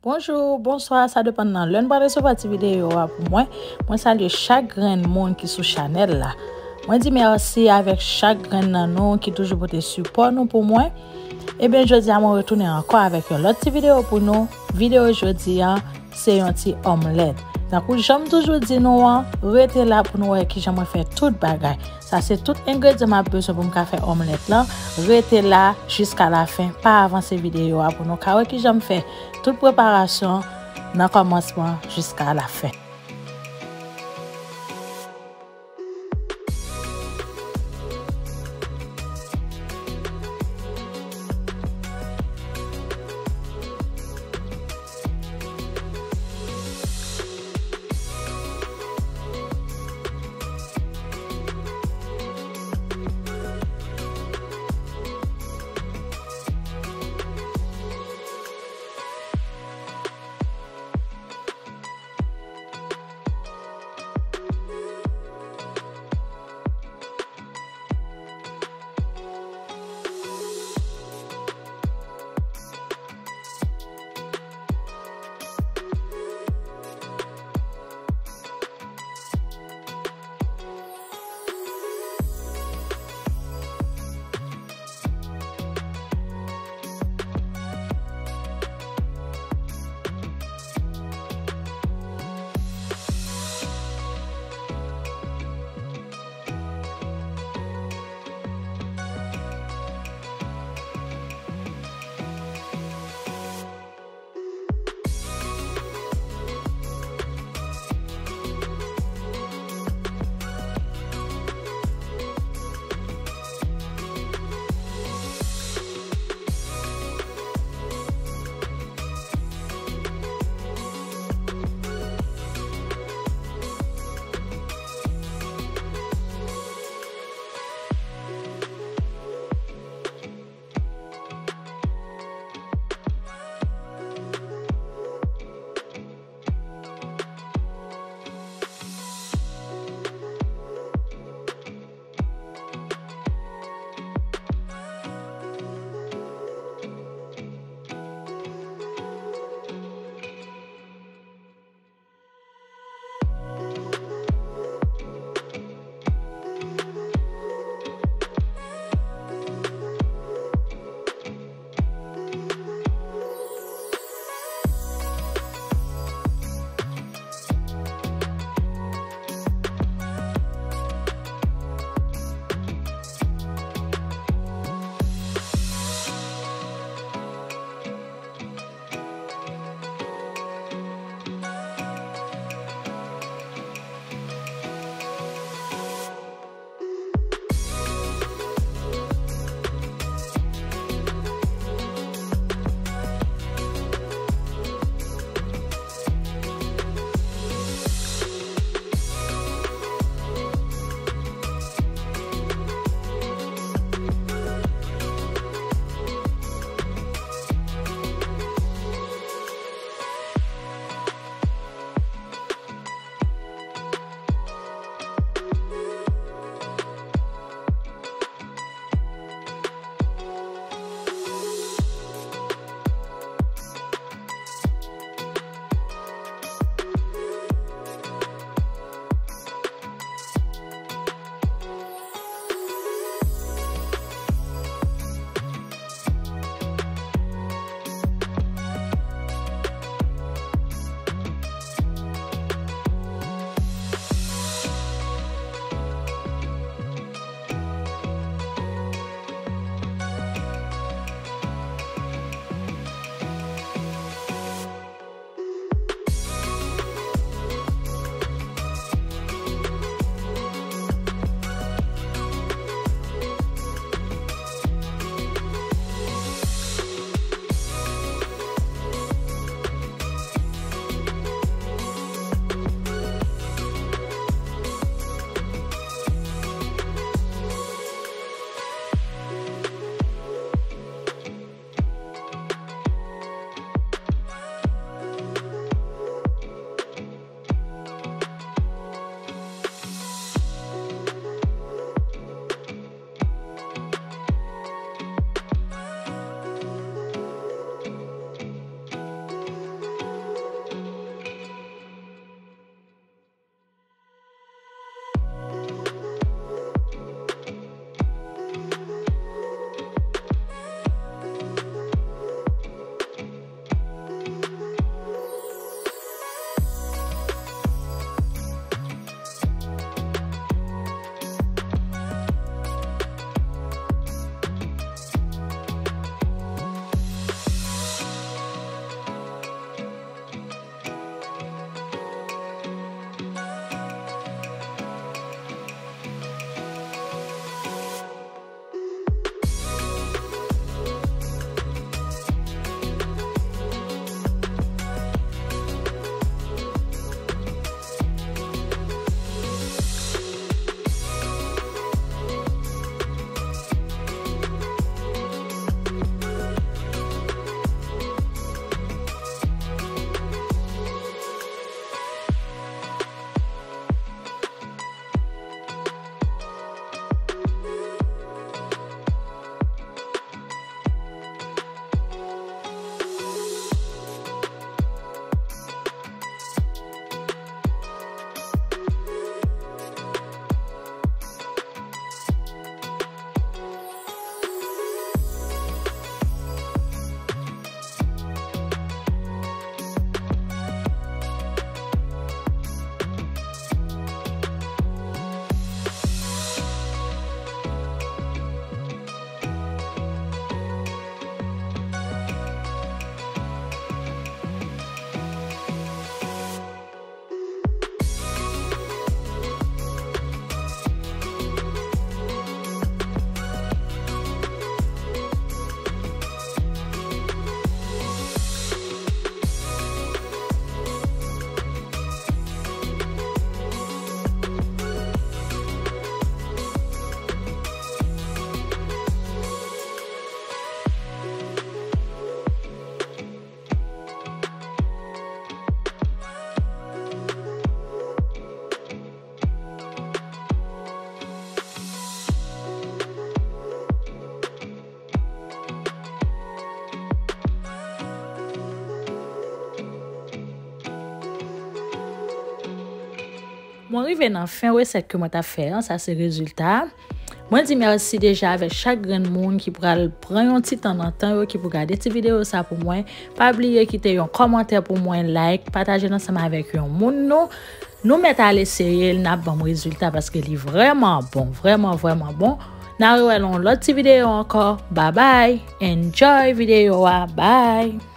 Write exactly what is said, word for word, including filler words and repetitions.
Bonjou, bonswa, sa depann nan lè n pral resevwa ti videyo a pou mwen. Mwen salye chak grenn moun ki sou chanèl la. Mwen di mèsi avèk chak grenn nan nou ki toujou pote sipò nou pou mwen. Ebyen, jodi a mwen retounen ankò avèk yon lòt ti videyo pou nou. Videyo jodi a, se yon ti omlèt. Tankou jan m toujou di nou an, rete la pou nou wè kijan mwen fè tout bagay. Sa se tout engredyan m ap bezwen pou m ka fè omlèt lan. Rete la jiska lafen. Pa avanse videyo a pou nou ka wè kijan m fè tout preparasyon nan kòmansman jiska lafen. Mwen rive nan fen resèt ke mwen t ap fè an, sa se rezilta a. Mwen di mèsi deja avèk chak grenn moun ki pral pran yon ti tan nan tan yo ki pou gade ti videyo sa pou mwen. Pa bliye kite yon kòmantè pou mwen, like, pataje l ansanm avèk yon moun nou. Nou mèt al eseye l, n ap ban m rezilta paske li vrèman bon, vrèman, vrèman bon. N a rewè l yon lòt ti videyo ankò. Babay! Enjoy videyo a! Bye!